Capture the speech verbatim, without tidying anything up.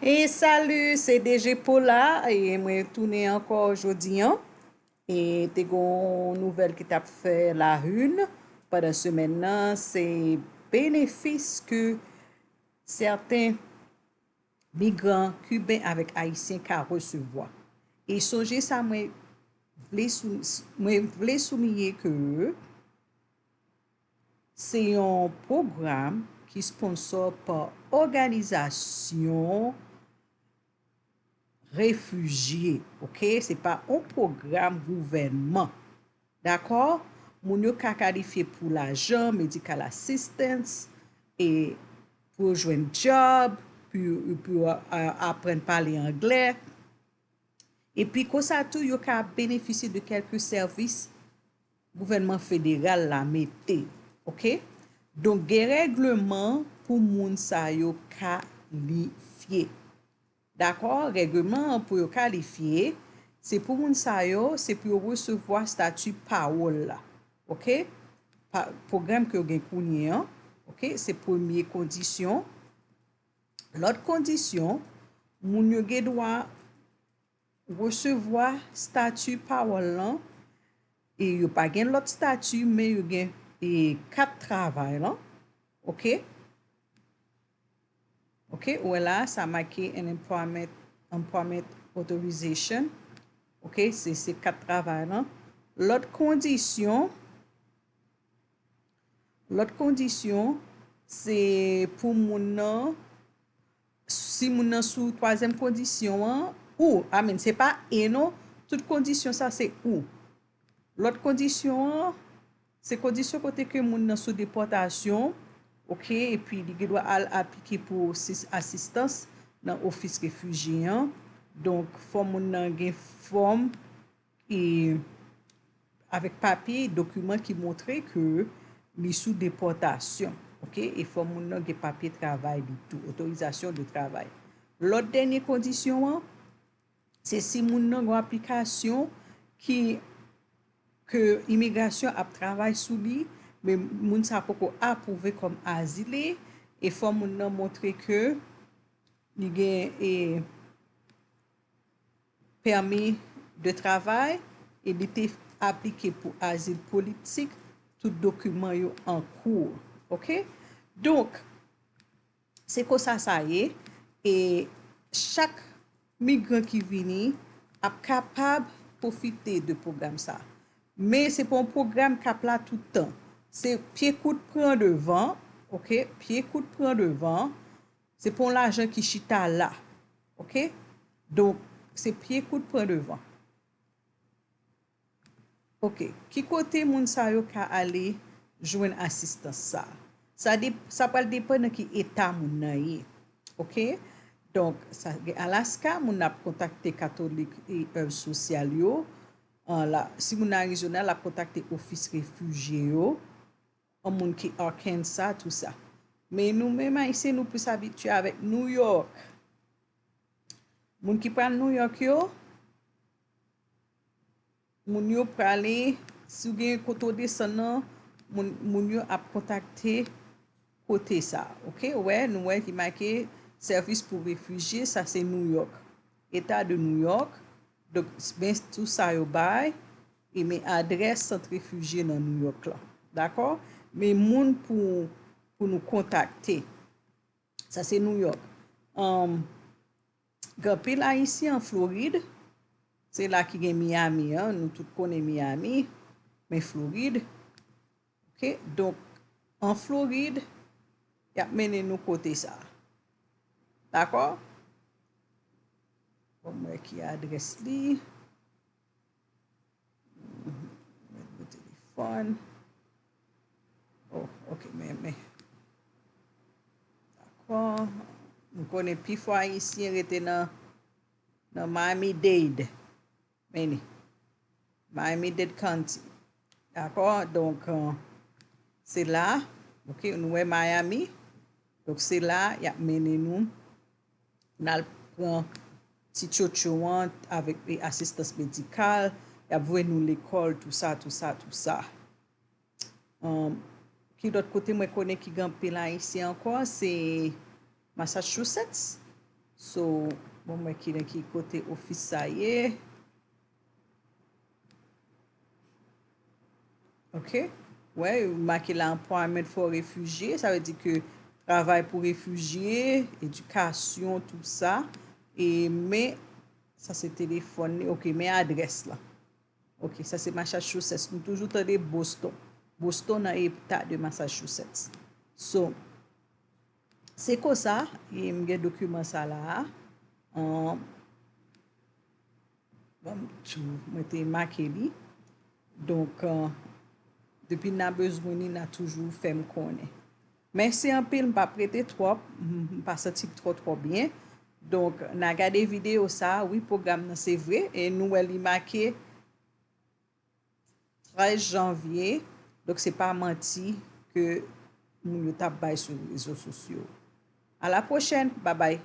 E salut, se D J Paula, e mwen tounen ankò jodi an. E te gon nouvèl ki t ap fè la une pandan semèn nan, se benefis ke sèten migran kiben avèk ayisyen ka resevwa. E sonje sa, mwen vle sou-, mwen vle souliye ke se yon pwogram ki sponsò pa òganizasyon refijye, oke? Se pa yon pwogram gouvènman, dakò? Moun yo ka kalifye pou lajan, medical assistance, e pou yo jwenn djòb, pou, pou yo, a, aprann pale anglè. Epi konsa tou, yo ka benefisye de kèlke sèvis gouvènman federal la mete, oke? Donk, gen règleman pou moun sa yo kalifye. Dakò? Règleman an pou yo kalifye, se pou moun sa yo, se pou yo resevwa stati pawòl la, oke? Pa, pwogram ke yo gen kounye an, oke? Se premye kondisyon. Lòt kondisyon, moun yo gen dwa resevwa stati pawòl lan, e yo pa gen lòt stati, men yo gen, e, kat travay lan, oke? Oke, ou wè la, sa make an employment, employment authorization, oke, se, se kat travay lan. Lòt kondisyon, lòt kondisyon, se pou moun nan, si moun nan sou twazyèm kondisyon an, ou, I mean, se pa e non, tout kondisyon sa se ou. Lòt kondisyon an, se kondisyon kote ke moun nan sou depòtasyon, oke, epi li gen dwa al aplike pou sis-, asistans nan ofis refijye an. Donk, fò moun nan gen fòm e avèk papye, dokiman ki montre ke li sou depòtasyon, oke? E fò moun nan gen papye travay li tou, otorizasyon de travay. Lòt dènye kondisyon an, se si moun nan gen aplikasyon ki, ke imigrasyon ap travay sou li, men moun sa poko apwouve kòm azile, e fò moun nan montre ke li gen, e, pèmi de travay e li te aplike pou azil politik, tout dokiman yo an kou. Oke? Donk, se konsa sa ye. E chak migran ki vini ap kapab pwofite de pwogram sa. Men se pa yon pwogram k ap la tout tan. Se pye kout pran devan, oke? Pye kout pran devan. Se pa yon lajan ki chita la. Oke? Donk, se pye kout pran devan. Oke. Ki kote moun sa yo ka ale jwenn asistans sa? Sa de-, sa pral depann nan ki eta moun nan ye. Oke? Donk, sa gen Alaska, moun nan ap kontakte Katolik e èv sosyal yo. An, la, si moun nan Arizona, l ap kontakte ofis refijye yo. An, moun ki Arkansas, tou sa. Men nou menm Ayisyen, nou plis abitye avèk New York. Moun ki pral New York yo, moun yo prale, si w gen kote w desann nan, moun, moun yo ap kontakte kote sa, oke? Ou wè, nou wè ki make sèvis pou refijye, sa se New York. Eta de New York. Donk, men tou sa yo bay, e men adrès sant refijye nan New York la. Dakò? Men moun pou, pou nou kontakte. Sa se New York. Anm, gen anpil Ayisyen an Florid. Se la ki gen Miami an. Nou tout konnen Miami. Men Florid. Oke? Donk, an Florid, y ap mennen nou kote sa. Dakò? Bon, mwen ki adrès li. Nimewo telefòn. Oh, oke, men, men. Dakò. M konnen pifò Ayisyen rete nan, nan Miami-Dade. Men li. Miami-Dade County. Dakò? Donk, euh, se la. Oke, nou wè Miami. Donk, se la, y ap mennen nou. N al pran ti tchotcho an avèk, e, asistans medikal, y ap voye nou lekòl, tou sa, tou sa, tou sa. Ann, ki lòt kote mwen konnen ki gen anpil Ayisyen ankò, se Massachusetts. So, bon, mwen ki nan ki kote ofis sa ye. Ok. Wè, yo make la employment for refugee, sa vle di ke travay pou refijye, edikasyon, tout sa. E men, sa se telefòn li. Ok, men adrès la. Ok, sa se Massachusetts. Nou toujou tande Boston. Boston nan eta de Massachusetts. So, se konsa, e m gen dokiman sa la a. An, bon, tou, mwen te make li. Donk, an, depi n a bezwen li, n a toujou fè m konnen. Mèsi anpil, m p ap rete twòp, m m pa santi m twò twò byen. Donk, n a gade videyo sa a, wi, pwogram nan se vre, e nou wè li make trèz janvye, donk se pa manti ke moun yo t ap bay sou rezo sosyo. A la pwochèn, babay.